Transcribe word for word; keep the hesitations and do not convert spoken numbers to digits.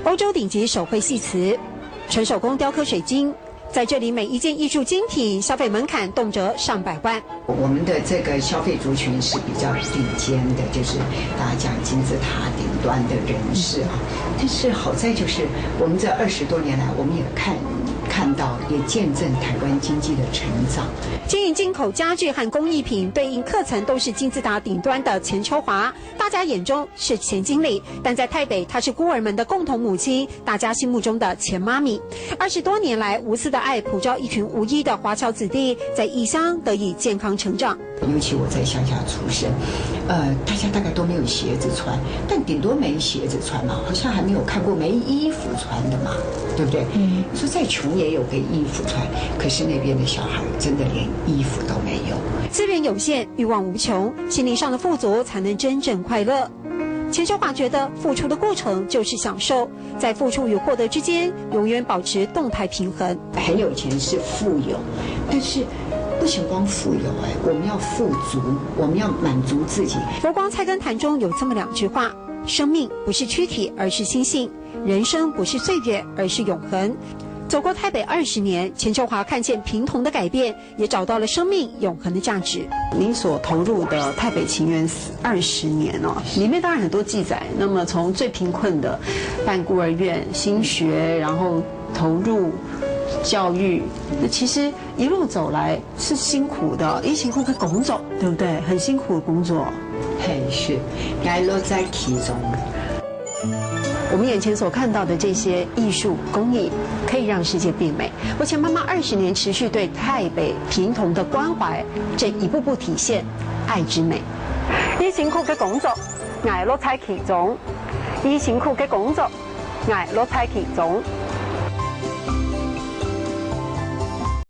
欧洲顶级手绘戏词、纯手工雕刻水晶，在这里每一件艺术精品消费门槛动辄上百万。我们的这个消费族群是比较顶尖的，就是大家讲金字塔顶端的人士啊。但是好在就是我们这二十多年来，我们也看看到，也见证台湾经济的成长。经营进口家具和工艺品，对应课程都是金字塔顶端的钱秋华。大家眼中是钱经理，但在台北，她是孤儿们的共同母亲，大家心目中的钱妈咪。二十多年来，无私的爱普照一群无依的华侨子弟，在异乡得以健康成长。尤其我在乡下出生，呃，大家大概都没有鞋子穿，但顶多没鞋子穿嘛，好像还没有看过没衣服穿的嘛，对不对？嗯，说再穷也有个衣服穿，可是那边的小孩真的连衣服都没有。资源有限，欲望无穷，心灵上的富足才能真正快乐。钱秋华觉得付出的过程就是享受，在付出与获得之间，永远保持动态平衡。很有钱是富有，但是不行光富有哎，我们要富足，我们要满足自己。佛光菜根谭中有这么两句话：生命不是躯体，而是心性；人生不是岁月，而是永恒。走过台北二十年，钱秋华看见贫穷的改变，也找到了生命永恒的价值。您所投入的台北情缘二十年哦，里面当然很多记载。那么从最贫困的办孤儿院、新学，然后投入教育，那其实一路走来是辛苦的，一辛苦个工作，对不对？很辛苦的工作。嘿，是，来落在其中。我们眼前所看到的这些艺术工艺，可以让世界变美。而且妈妈二十年持续对台北贫穷的关怀，正一步步体现爱之美。一辛苦个工作，爱落在其中；一辛苦个工作，爱落在其中。